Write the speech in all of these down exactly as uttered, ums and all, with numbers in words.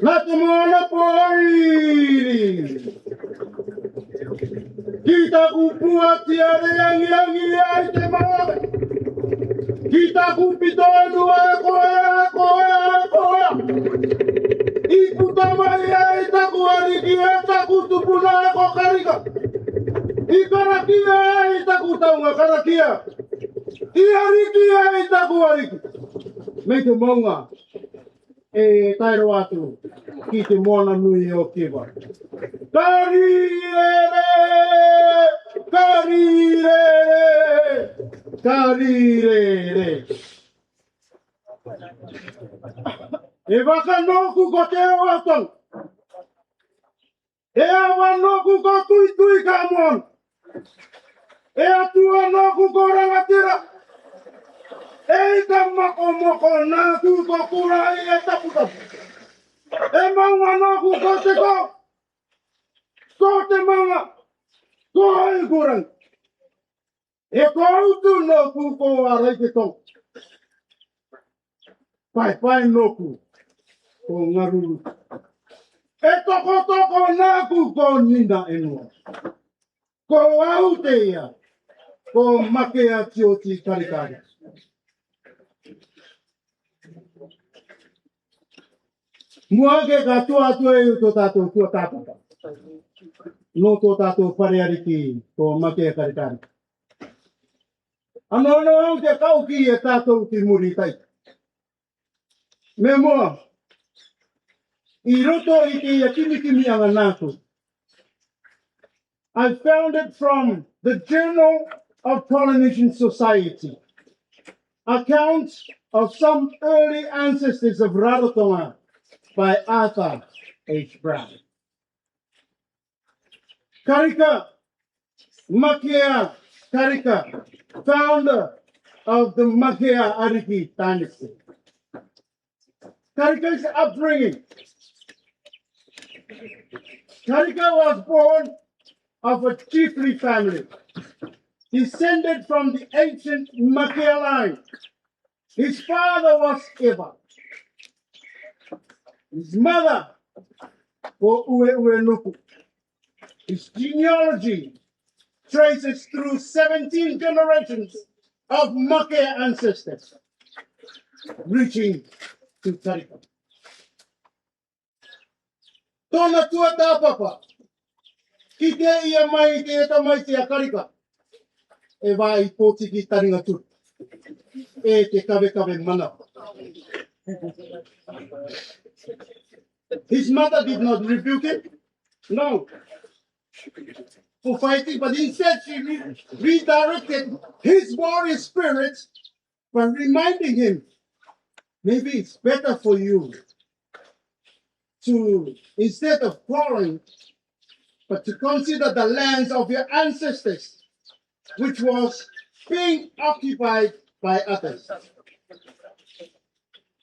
Nā te moana pōiri. Ki taku pua tiare angiangi ai te mare. Ki taku pito e nua e koe, e koe, e koe. I puta mai ai taku ariki, e taku tupuna ko Karika. I karakia ai taku taunga karakia. I arikia ai taku ariki. Mai te moana. E tae roa atu ki te moana nui o Kiva. Karirere, karirere, karirere. E vaka nōku ko te oatang. E ava nōku ko Tuitui Kamon. E atua nōku ko Rangatira. E ika makomoko nāku ko Kurae Taputapu. E maunga nōku ko Te Koo, ko Te Maunga, ko Ikurangi. E ko utu nōku ko Araitetonga. Paepae nōku ko Ngaruru. E tokotoko nāku ko Nina Enua. Ko au te ia, ko Makea Tioti Karikari. Mua ake ka tua atu e au tō tātou tuatāpapa nō tō tātou fare ariki ko Makea Karikari. Ano ano au te kau ki e tātou ki muri tai. Me moa, i roto i te ia kimikimiaga nāku, I found it from the Journal of Polynesian Society, Accounts of Some Early Ancestors of Rarotonga by Arthur H. Brown. Karika, Makea Karika, founder of the Makea Ariki dynasty. Karika's upbringing. Karika was born of a chiefly family, descended from the ancient Makea line. His father was Eva. His mother, ko Ueuenuku. His genealogy traces through seventeen generations of Makea ancestors, reaching to Karika. Tōna tuatāpapa, ki te ia mai te tamaiti a Karika, e vāhi pōtiki taringa turu, e te kavekave mana. His mother did not rebuke him, no, for fighting, but instead she re-, redirected his warrior spirit by reminding him, maybe it's better for you to, instead of quarreling, but to consider the lands of your ancestors, which was being occupied by others.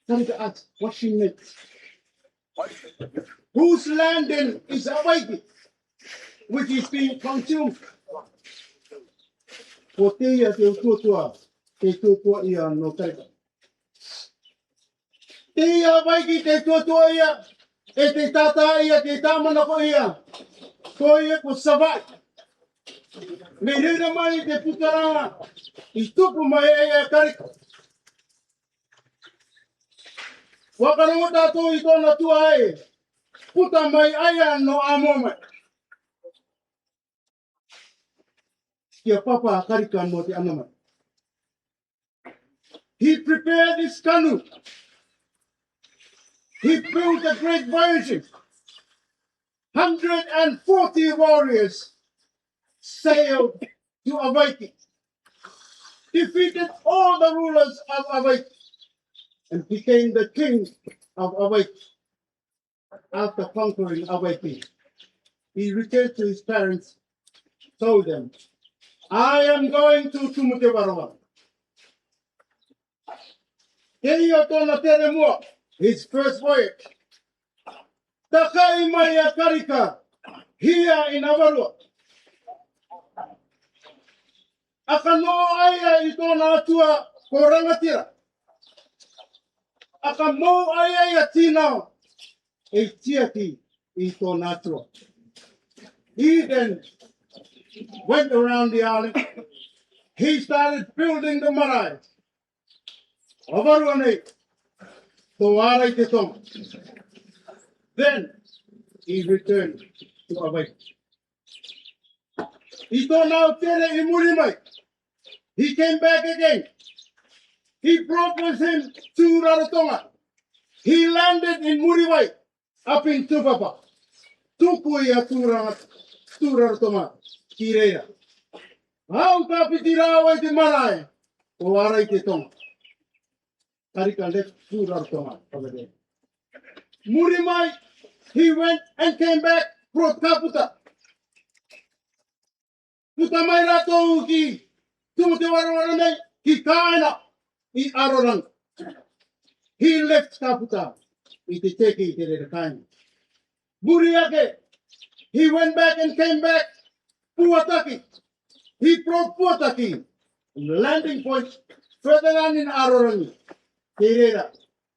Karika asked what she meant. Whose land then is Hawaiki, which is being consumed? Ko te ia te utuatua, te utuatuaia nō Karika. Te ia Hawaiki te utuatuaia, e te tātāia, te tāmanakoia, ko ia ko Savaiʻi. Me reira mai te putaraga i tupu mai ai a Karika. Vakarongo tātou i tōna tuai, puta mai aia nō Amomai. Ki a papa Karika nō te Amomai. He prepared his canoe. He built a great voyage. Hundred and forty warriors sailed to Hawaiki, defeated all the rulers of Hawaiki, and became the king of Hawaiki. After conquering Hawaiki, he returned to his parents, told them, "I am going to Tumutevaroa." Kei ia tōna tere mua, his first voyage. Takai mai a Karika hia i Navarua. A ka noa ai i tōna atua ko Rangatira. A ka mou ai a tīnau e tiaki i tōna atua. He then went around the island. He started building the marae. Vavara nei, tō ara i te toŋa. Then he returned to Hawaii. I tōna tere i muri mai, he came back again. He brought with him tū Rarotonga. He landed in Muriwai, up in Tupapa. Tuku ia tū Rarotonga ki reira. Hau ka piti rawa i te marae o ara i te toŋa. Karika left tū Rarotonga over there. Muri mai, he went and came back, brought Kaputa. Puta mai rātou ki Tumu Te Warawara nei, ki kāina i Arorangi. He left Kaputa i te teke i te reira kāina. Muri ake, he went back and came back, Puataki. He brought Puataki, landing point further down in Arorangi. Te reira,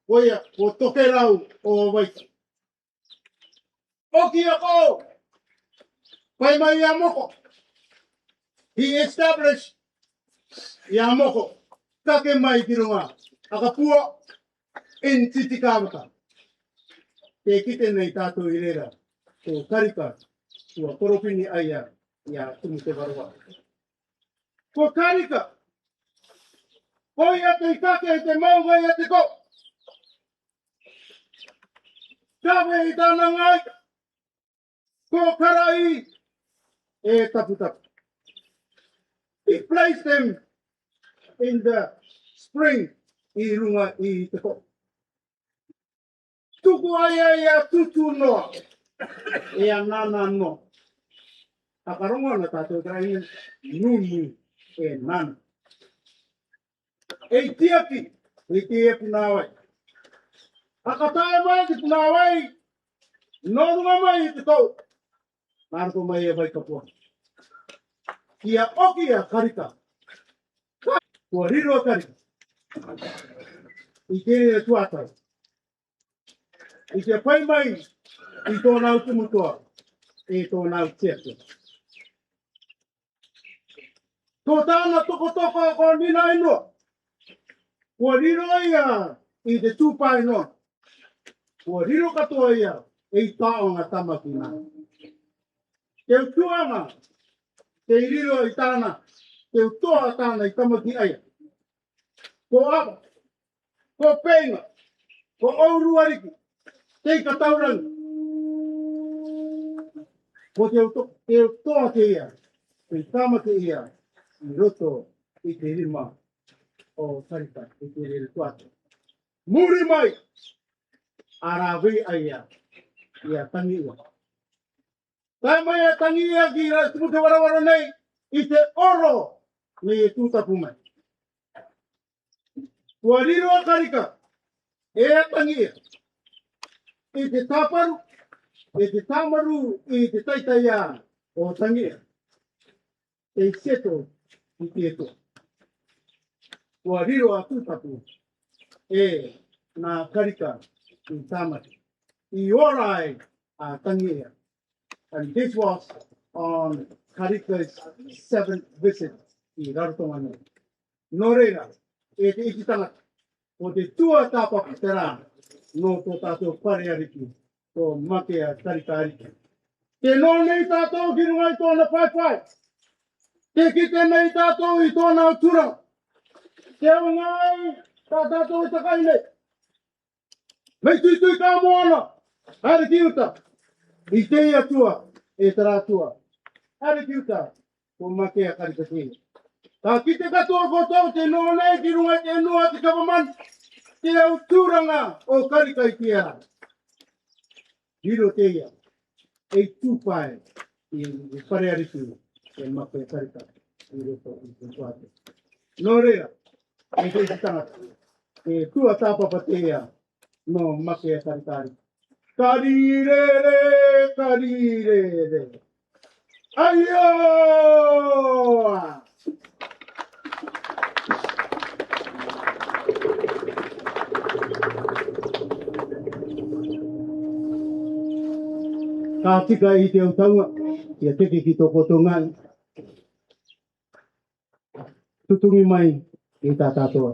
ko ia, ko Tokerau o Hawaii. Oki ako, fai mai ia Moko. He established ia Moko. Kake mai ki ruŋa, Akapua, in Titicaca. Te kite nei tātou i reira, ko Karika, ko Koropini aia, ia Tumu Te Warawara. Ko Karika, ko ia te kake te mau mai a te ko. Kave i tāna ŋai, ko Karai e Taputapu. He placed them in the spring i ruŋa i te ko. Tuku ai ia Tutu noa, e a Nana noa. A ka roŋo na tātou taraini, Nunu e Nana. E tiaki, e tiaki puna wai. A ka tae mai te puna wai, nō ruŋa mai te kou. Nā roto mai e Vaikapua. Ia oki a Karika. Kua riro a Karika i te reira tuatai. I te fai mai i tōna utu mutua, e tōna utu tiaki. Ko tāna tokotoko ko Nina Inua. Kua riro ia i te tūpae noa. Kua riro katoa ia e i tāoŋa tamaki nā. Te utuaŋa, te riro i tāna, te utoa tāna i tamaki aia. Ko Ava, ko Peiŋa, ko Ouru Ariki, Teika Taurangi. Ko te uto, te utoa te ia, te tamaki ia, i roto i te rima o Karika, i te reira tuatai. Muri mai, a rāvei aia, ia Tangiia. Tae mai a Tangiia ki ra, Tumu Te Warawara nei, i te oro nei e tū tapu mai. Kua riro a Karika e a Tangiia i te tāparu, i te tāmaru, i te taitaia o Tangiia. Te seto i te eto. Kua riro a tū tapu e nā Karika i tāmaki. I ora ai a Tangiia. And this was on Karika's seventh visit i Rarotonga nei. Nō reira, e te iti tangata, ko te tuatāpapa terā nō tō tātou fare ariki, ko Makea Karika Ariki. Te nō nei tātou ki ruŋa i tōna whaiwhai. Te kite nei tātou i tōna tūraŋa. Te ōŋae tā tātou i takai nei. Mei Tuitui-ka-Moana, haere ki uta. I te atua, e terā tua. Haere ki uta, ko Makea Karika te. Ka kite katoa koutou te nō nei ki ruŋa i te nua te kavaman. Te au tūraŋa o Karika i te ara. Riro te ia, e tūpae, i, i fare ariki, e Makea Karika, i roto i te kuate. Nō reira, e te iti tangata, e tuatāpapa te ia, nō Makea Karika Ariki. Ka rīrere, ka rīrere. Aio! Ka tika i te autaunga, ia teke ki tō kōtou ngāue. Tutungi mai i tā tātou.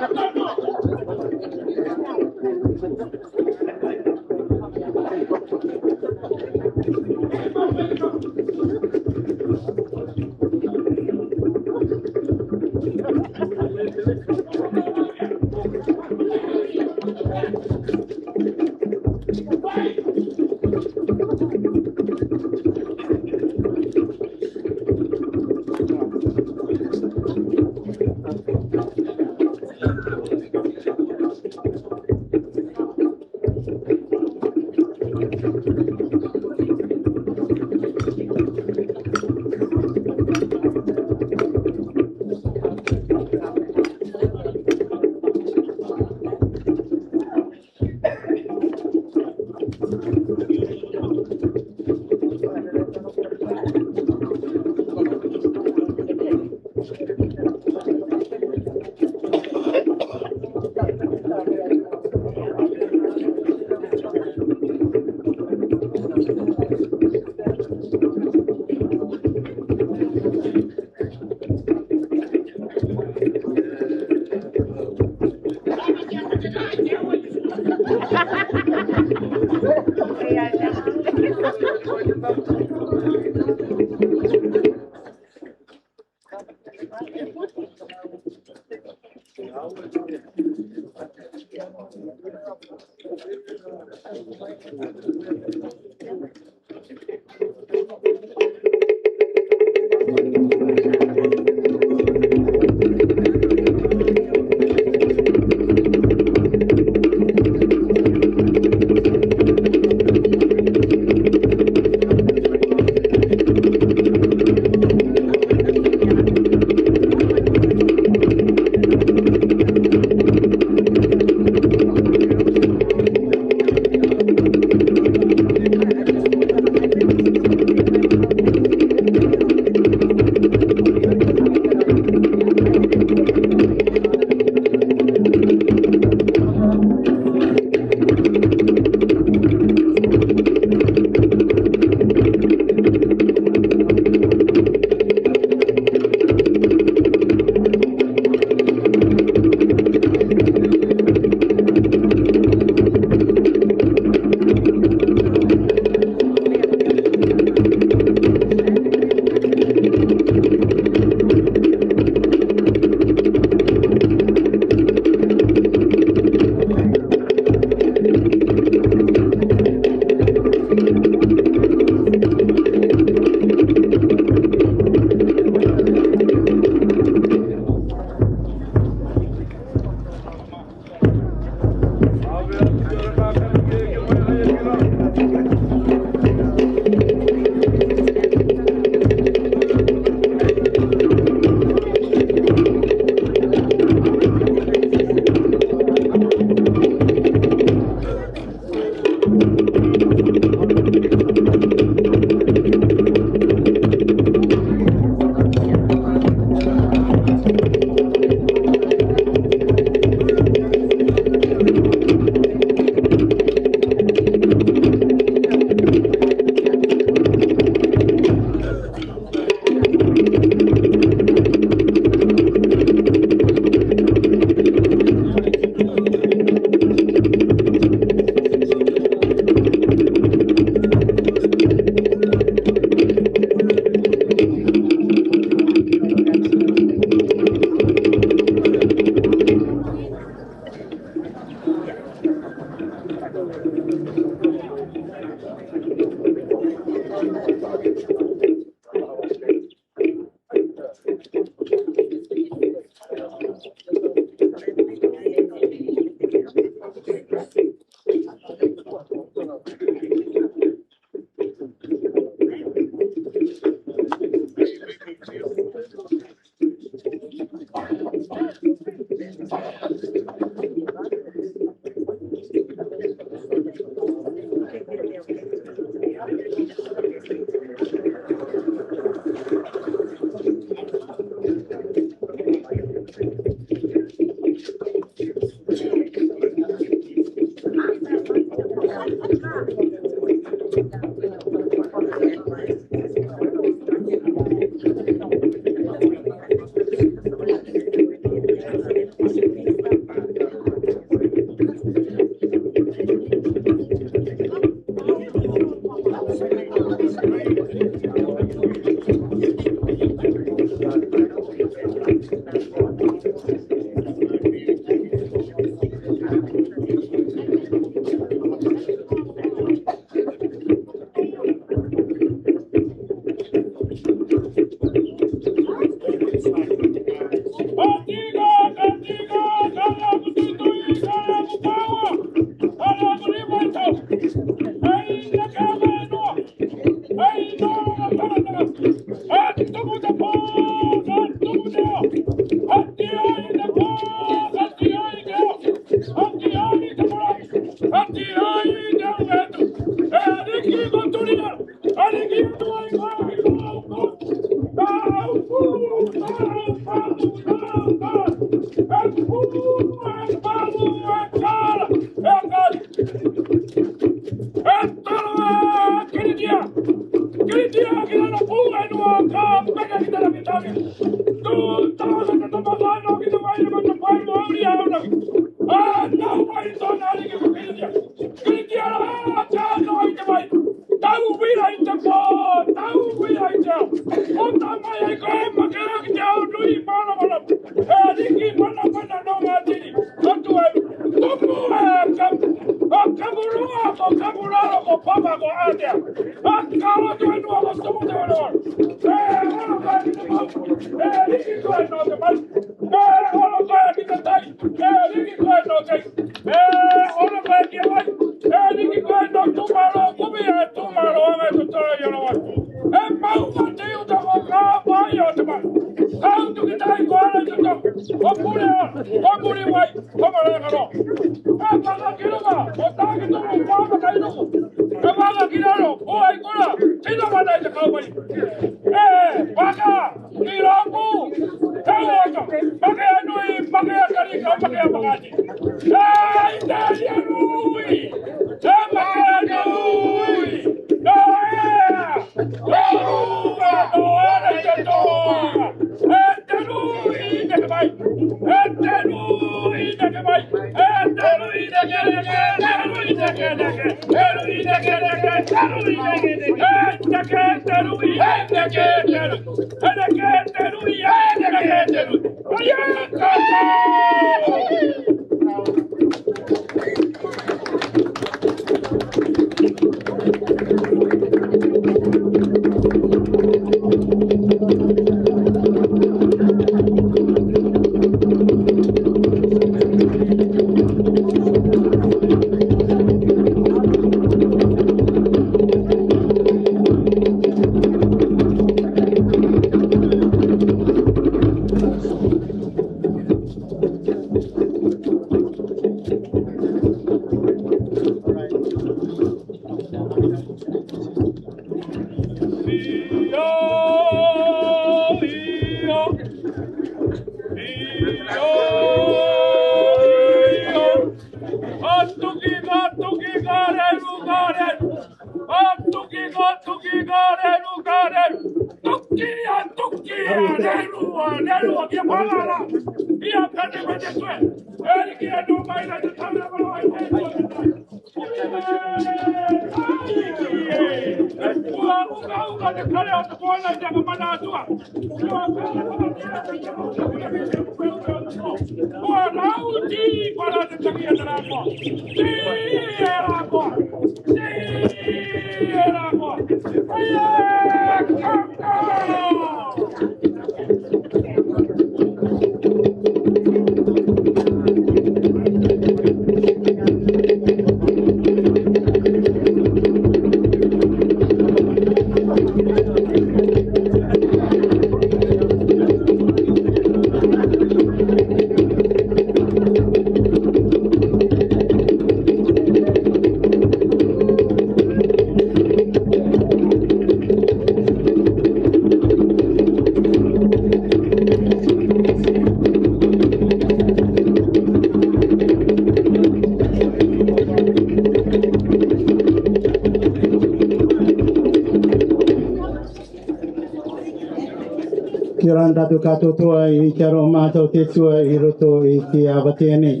Kia ora na tātou kātoatoa i te aroha mata o te Atua i roto i te avatea nei.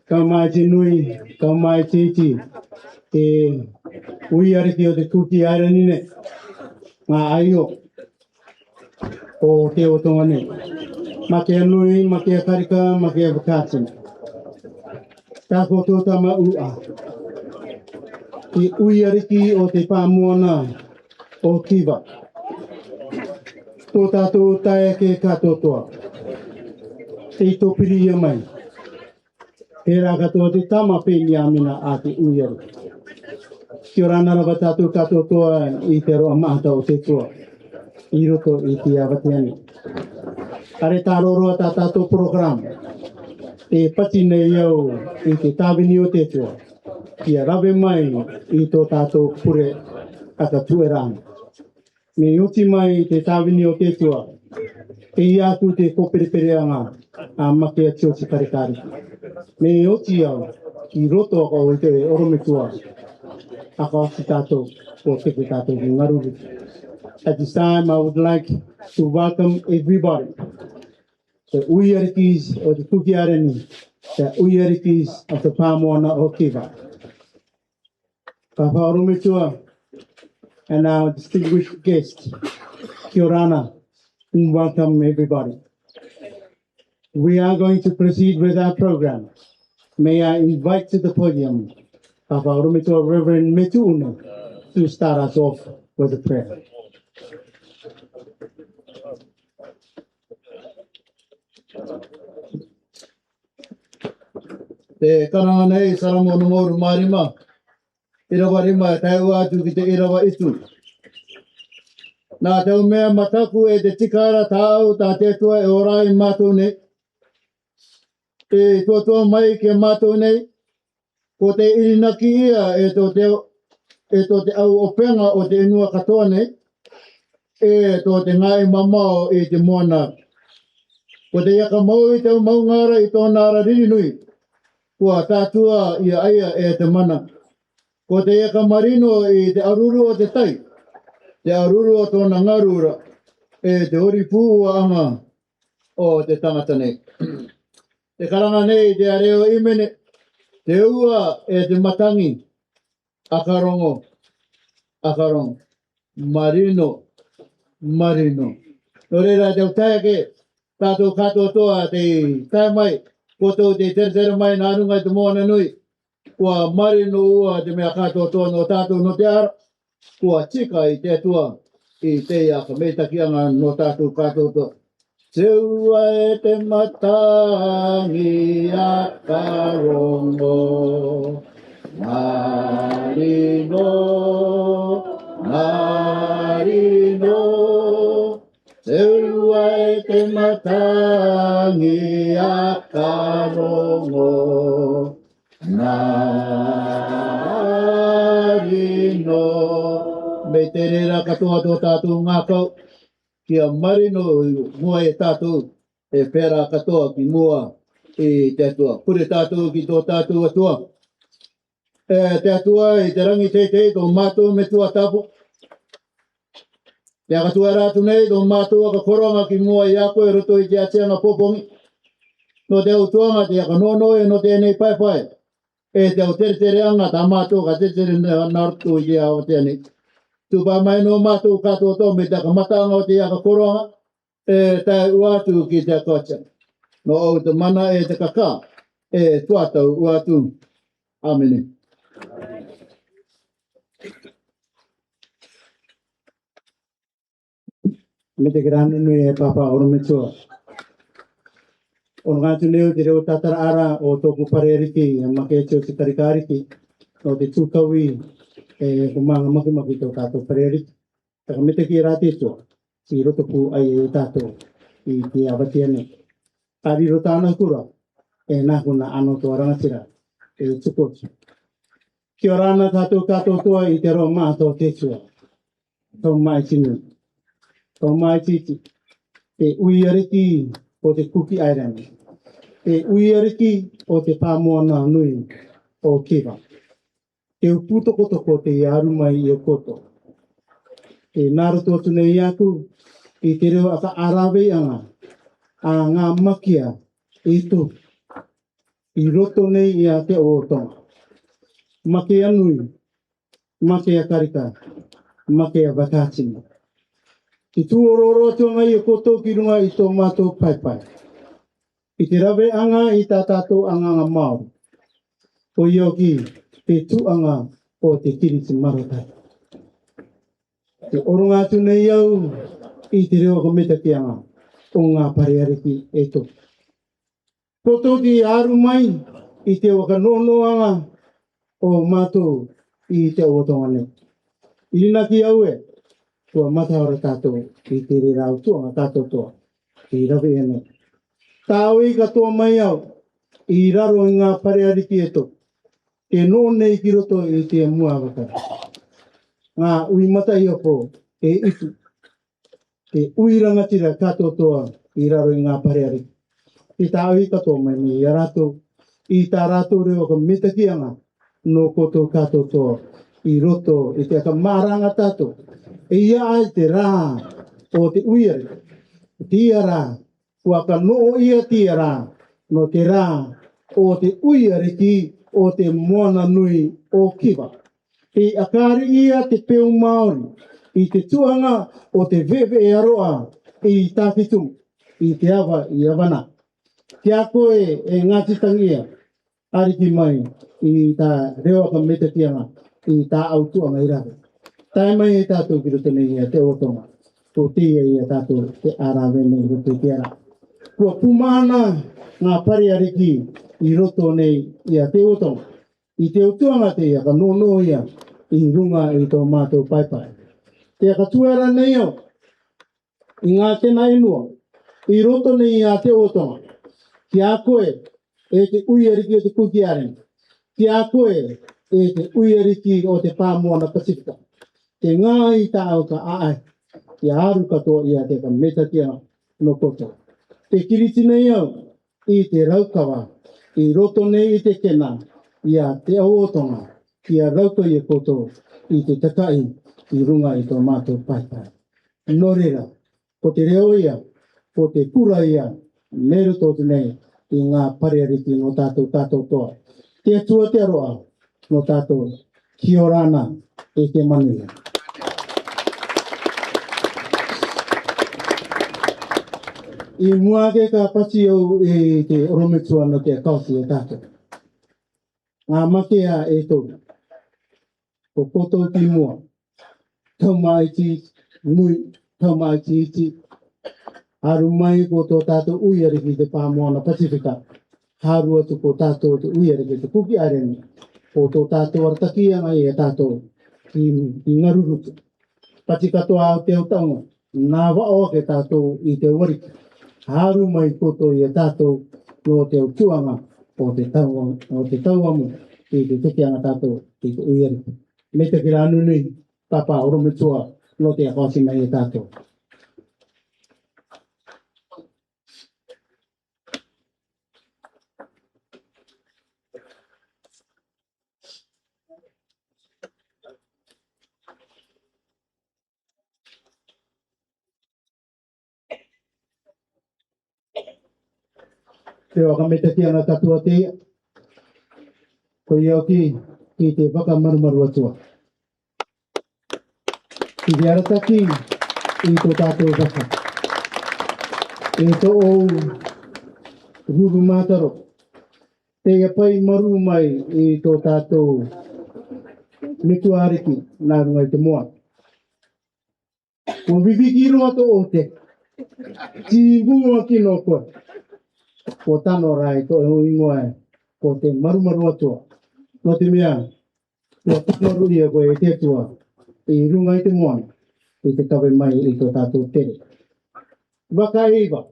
Kau mai te nui, kau mai te iti, te ui ariki o te Kuki Airani nei. Ngā aio o te otonga nei. Makia Nui, Makia Karika, Makia Whakaatu. Tātou tō tama ua. Te ui ariki o te pāmoana o Kiva. Tō tātou taeake kātoatoa. Tei tōpiri ia mai. Tērā katoa te tama Peniamina a te ui ariki. Kia ora na rava tātou kātoatoa i te aroha mata o te Atua i roto i te avatea nei. Are tārōroa tā tātou porokarama. E pati nei au i te tāvini o te Atua. Kia rave mai i tō tātou pure aka tuerana. Me oti mai te tāvini o te Atua. E ia atu te kōperepereaga a Makia Tioti Karekare. Me oti au ki roto aka o te orometua. Aka oti tātou, ko teke tātou ki ngaruru. At this time, I would like to welcome everybody. The ui ariki o te Kuki Airani, the ui ariki of the pāmoana o Kiva. Ka whakaorometua, and our distinguished guest, kia ora na, and welcome everybody. We are going to proceed with our program. May I invite to the podium, ka whakaorometua Reverend Metu Une, to start us off with a prayer. Te karanga nei, Saramo ono mā rima, irava rima, tae atu ki te irava itu. Nā te au mea mataku e te tika ara tāʻau tā te Atua e ora ai mātou nei. E tuatua mai ki a mātou nei, ko te irinaki ia e tō te, e tō te au ʻopega o te inua katoa nei, e tō te ngaahi mamao i te moana. Ko te ika mau i te au maungara i tōna ara riri nui, kua tātua ia ia e te mana. Ko te ika marino i te aruru o te tai, te aruru o tōna ngarura, e te ori pūuaʻanga o te tangata nei. Te karanga nei, te areo imene, te ua e te matangi, ʻakarongo, ʻakarongo. Marino, Marino. Nō reira te au tae ake, tātou kātoatoa te tae mai, koutou te teretere mai nā ruŋa i te moana nui. Kua Marino ua te meʻa kātoatoa nō tātou nō te ara. Kua tika i te Atua i te ia ka meitakiaŋa nō tātou kātoatoa. Te ua e te matangi a ka roŋo. Marino, Marino. Te ua e te matangi a ka roŋo. Marino. Mei te reira katoa tō tātou ngākau. Kia Marino i mua e tātou, e pērā katoa ki mua i te Atua. Pure tātou ki tō tātou Atua. E te Atua i te raŋi teitei, tō mātou Metua Tapu. Te aka tuara atu nei, tō mātou aka koroaŋa ki mua i a koe i roto i te atiaŋa popoŋi. Nō te au tuaŋa te aka nōnō e nō teie nei paepae. E te au teretereaŋa tā mātou ka teretere nā roto i te ao teie nei. Tū pā mai nō mātou kātoatoa mei te aka mataŋa o te aka koroaŋa. E tae atu ki te aka atiaŋa. Nō au te mana e te kakā, e tuatau atu. ʻĀmene. Mei te kī rā nui e Pāpā ʻorometua. ʻOroŋa atu nei au te reo tātara ara o tōku pareariki, ʻa Maketi Tioti Karikariki, nō te tūkaui, e, ko maŋa makimaki tō tātou pareariki. Taka mita ki rā te tua, i roto pūai e tātou, i te avatia nei. Ka riro tāna kura, e nāku nā ʻAnotoa Raŋatira, e tuku atu. Kia ora na tātou kātoatoa i te roa maʻa tō te tua. Tō maʻa i tinu. Tō maʻa i titi. Te ui ariki o te Kuki Airani. Te ui ariki o te pāmoana nui o Kiva. Te upu tokotoko te ia aru mai i o koto. Te nā roto atu nei aku, i te reo aka araveiaŋa, ʻa ŋā makia, i tō. I roto nei i a te ʻotoŋa. Makia nui, makia karika, makia vakatini. Te tū orooro atu aŋa i o koto ki ruŋa i tō mātou paepae. I te raveaŋa i tā tātou aŋaŋa Māori. Ko ia ki te tuaŋa o te Kiriti Marotai. Te ʻoroŋa atu nei au i te reo ka meitakiaŋa o ŋā pareariki e tō. Ko tō te aru mai i te aka nōnōaŋa o mātou i te ʻotoŋa nei. I rina ki au e, kua mataora tātou i te reira au tuaŋa kātoatoa i rave ʻia nei. Tāʻoi katoa mai au i raro i ŋā pareariki e tō. Te nō nei ki roto i te mua vaka. Ŋā ui mataʻi opo e itu. Te ui raŋatira kātoatoa i raro i ŋā pareariki. Te tāʻoi katoa mai nei i a rātou, i tā rātou reo ka meitakiaŋa, nō koto kātoatoa, i roto i te aka maraŋa tātou. E ia ai te rā o te ui ariki. Te ia rā, kua ka noʻo ia te ia rā, nō te rā o te ui ariki o te moana nui o Kiva. Te aka ari ia te peu Māori, i te tuaŋa o te veveʻe aroa, i Tāfitumu, i te ava i Avana. Kia koe e Ngāti Taŋia, ariki mai i tā reo aka meitakiaŋa, i tā au tuaŋa i rave. Tae mai e tātou ki roto nei i a te ʻotoŋa. Ko te ia i a tātou te arave nei i roto i te ara. Kua pumana ŋā pareariki i roto nei i a te ʻotoŋa. I te utuaŋa te ia ka nōnō ia i ruŋa i tō mātou paepae. Te aka tuara nei au, i ŋā tena ʻenua, i roto nei i a te ʻotoŋa. Kia koe, e te ui ariki o te Kuki Airani. Kia koe, e te ui ariki o te pāmoana Pasifika. Te ŋā i tā au ka ʻaʻai, kia aru katoa i a te ka meitakiaŋa nō koto. Te Kiriti nei au, i te raukava, i roto nei i te kena, i a te ʻotoŋa, kia rauka i a koto, i te takaʻi, i ruŋa i tō mātou paepae. Nō reira, ko te reo ia, ko te kura ia, me roto atu nei, i ŋā pareariki nō tātou kātoatoa. Te Atua te aroa, nō tātou, kia ora na, e te manuia. ʻI mu'a ke ka pati au e te ʻorometua nō te kau ki a tātou. Ngā matea e toru. Ko kōtou ki mu'a. Tau maʻiti, mui, tau maʻiti iti. Haru mai ko tō tātou ui ariki te Pāmoana Pasifika. Haru atu ko tātou te ui ariki te Kuki Airani. Ko tō tātou aratakiaga ia tātou ki, ki Ngarurutu. Pati katoa au te au taonga, nā vaʻo ake tātou i te uariki. Haru mai kōtou ia tātou nō te au tuaga o te tau, o te tauamu i te tekeaga tātou i te ui ariki. Mita ki rā nunui, papa ʻorometua, nō te akoati mai ia tātou. Te vaka mita ki ana katoa te ia. Ko ia ʻoku, ki te vaka marumaru atu. Ki te arataki i tō tātou vaka. E tō ʻou ruru mātaro. Te ia pai maru mai i tō tātou metua ariki nā runga i te moana. Ko viviki roa tō ʻote. Ti mua ki nō koe. Ko tano rai tō e hui ngoa e. Ko te marumaru atu. Nō te mea, ko tano rui e koe e te Atua. I runga i te moana. I te kave mai i tō tātou tere. Vaka e iva.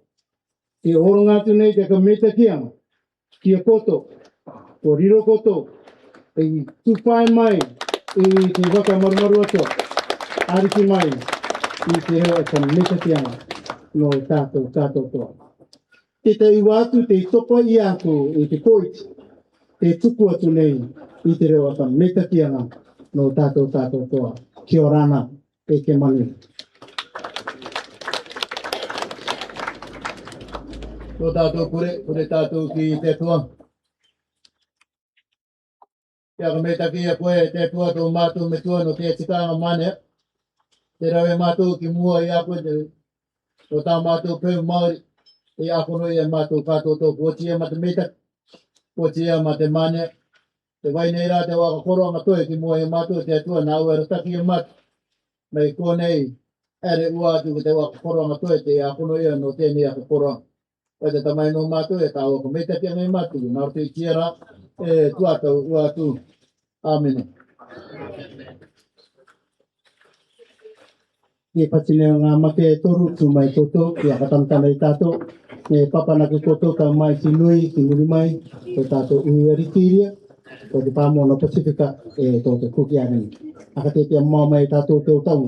Te ʻoronga atu nei te ka mita ki ana. Ki a kōtou, ko riro kōtou, e tūpae mai, i te vaka marumaru atu, ariki mai, i te reo e ka mita ki ana, nō tātou katoa. Te te iwa atu, te topa i aku, i te koiti, te tuku atu nei, i te reo e ka mita ki ana, nō tātou katoa. Kia ora na. E ke manu. Tō tātou kure, kure tātou ki te Atua. Kia ka mita ki a koe te Atua tō mātou metua nō te tikanga mane. Te rave mātou ki mua i a koe te, tō tā mātou peu Māori. I a kono i a mātou katoa tō kuotia ma te mita. Kuotia ma te mane. Te vai nei rā te waka koroanga toe ki mua i a mātou te Atua nā ʻoe arataki i a mātou. Mai ko nei, ʻere ua atu ki te waka koroanga toe te akono ia nō tēnei waka koroanga. ʻOe te Tamai nō mātou e ka ua ka mita ki a nei mātou, nā roto i te ʻEiki rā, e tuatau ua atu. ʻĀmene. Ki pati nei o ngā mate e toru tū mai koutou, ki a ka tanatana i tātou, e pāpānaki koutou ka mai ki nui, ki muri mai, ko tātou ui ariki ria, ko te Pāmoana Pasifika, e tō te Kuki Airani. ʻA ka te pia mau mai tātou te otau.